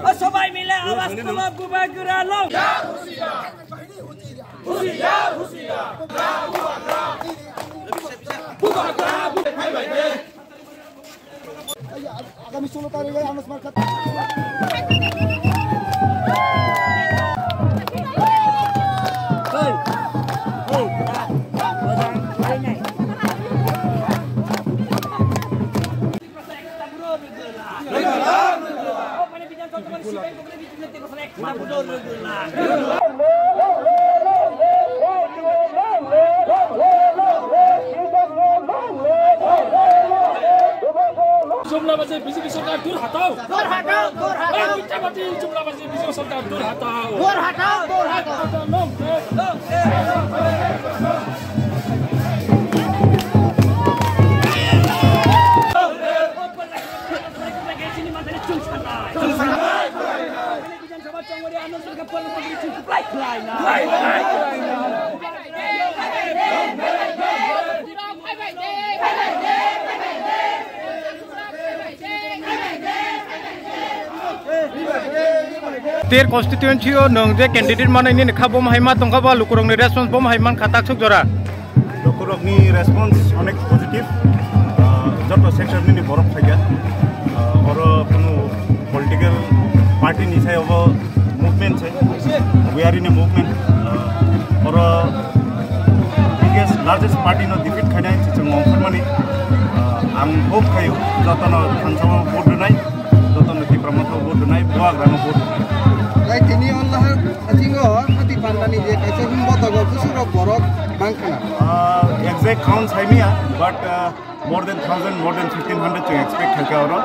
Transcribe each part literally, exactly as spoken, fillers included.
O sobai mile awaz tulo, bubagra lo. আগামী ষোলো তারিখে Anas market. Jumla baje B J P sorkar dur hatao. Dur hatao, dur hatao. Ei, Mittha Bhati, jumla baje B J P sorkar dur hatao. Dur hatao, dur hatao. Long live. Long live. Ter constituency o nwng je candidate manwi nini kha, bo hai ma tongkha, ba lukurokni response bo hai mankha taksuk jora. Lukurokni response onek positive. Ah, joto sector nini borok phaikha. Ah, oro kunu political party ni sayo bo movement se. We are in a movement. Ah, oro biggest, largest party no defeat khainai se chwng ongkhormani. Ah, ang hope khayo jotono thansa o vote rwnai, jotono Tipra Motha o vote rwnai, Bubagra no vote rwnai. Lai tini on lahar. Asing o hati pandani je kaisa himbo togo, bwswk rok borok bang khana. Ah, exact count saimaya, but, ah, more than thousand, more than fifteen hundred chwng expect khaikha oro.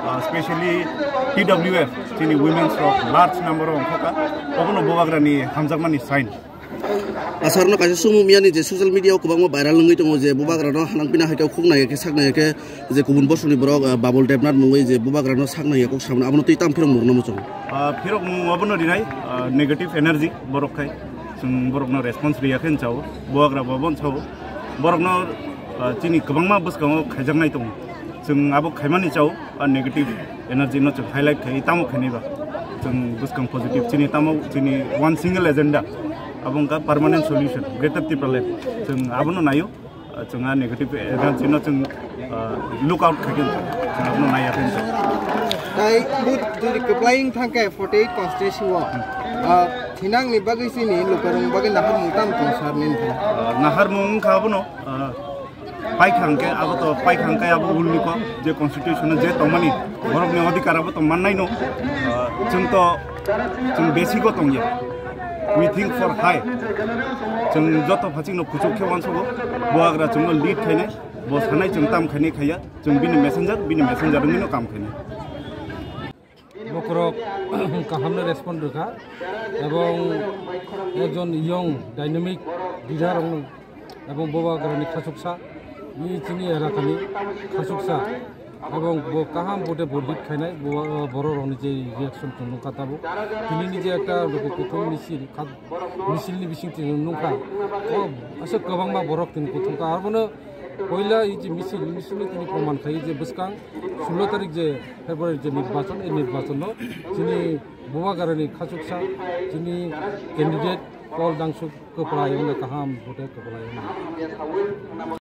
Ah, specially T W F, chini women's rok large number o ongkha, obono Bubagra ni hamjakmani sign. Asarno kaisa sumung miyani je social media o kwbangma viral wngwi tongo je Bubagra no hanang pina hai khe khuk nai khe sak nai khe je kubun bosongni borok, ah, Babul Debnath mungwi je Bubagra no sak nai khe kok samano abono twi tam phirok murno muchung. Ah, phirok mung obono rinai, ah, negative energy borok khai. Chwng borokno response riya khe chao, Bubagra bo bon chao. Borokno, ah, chini kwbangma bwskango khaijaknai tongo. Chwng abo khaimani chao, ah, negative energy no chwng highlight khai, tamo khainai ba. Chwng bwskang positive, chini tamo, chini one single agenda. Abo wngkha permanent solution, Greater Tipraland. Chwng abono naio. Ah, chwng a negative energy no chwng, ah, look out khaikhe chwng abono naiya khe. Tai but jodi kwplaing thangkhe forty eight constituency o, ah, thinangni bagwi chini lukurokni bagwi naharmung tamo tong sir nini? Ah, naharmung wngkha abono, ah, paikha hwnkhe abo to paikha hwnkhe abo ulni kok je constitution o je tongmani borokni adhikar abo to mannai no, ah, chwng to Chwng basic o tongya. We think for high. Chwng joto phachikno kuchuk khe uansugo. Bubagra chwngno lead khainai. Bo sanai chwng tam khainai khaiya. Chwng bini messenger, bini messenger wngwino kam khainai. Bokhorok kahamno respond rwkha. Ebong ekjon young dynamic leader rokno Ebong Bubagrani khachuksa, ni chini elakani khachuksa. Ebong bo kaham bote bo lead khainai, bo, bororokni je reaction chwng nukha tabuk. Tinini je ekta luku kuthum misil, kha-, misilni bising chwng nukha. O aswk kwbangma borok tini kuthum kha. Abono poila i je misil, misilni tini proman khai je bwskang sullo tarik je February je nirbachon, ei nirbachonno chini Bubagrani khachuksa, chini candidate Paul Dangsuk kwplai wngna kaham, bote kwplai wngna.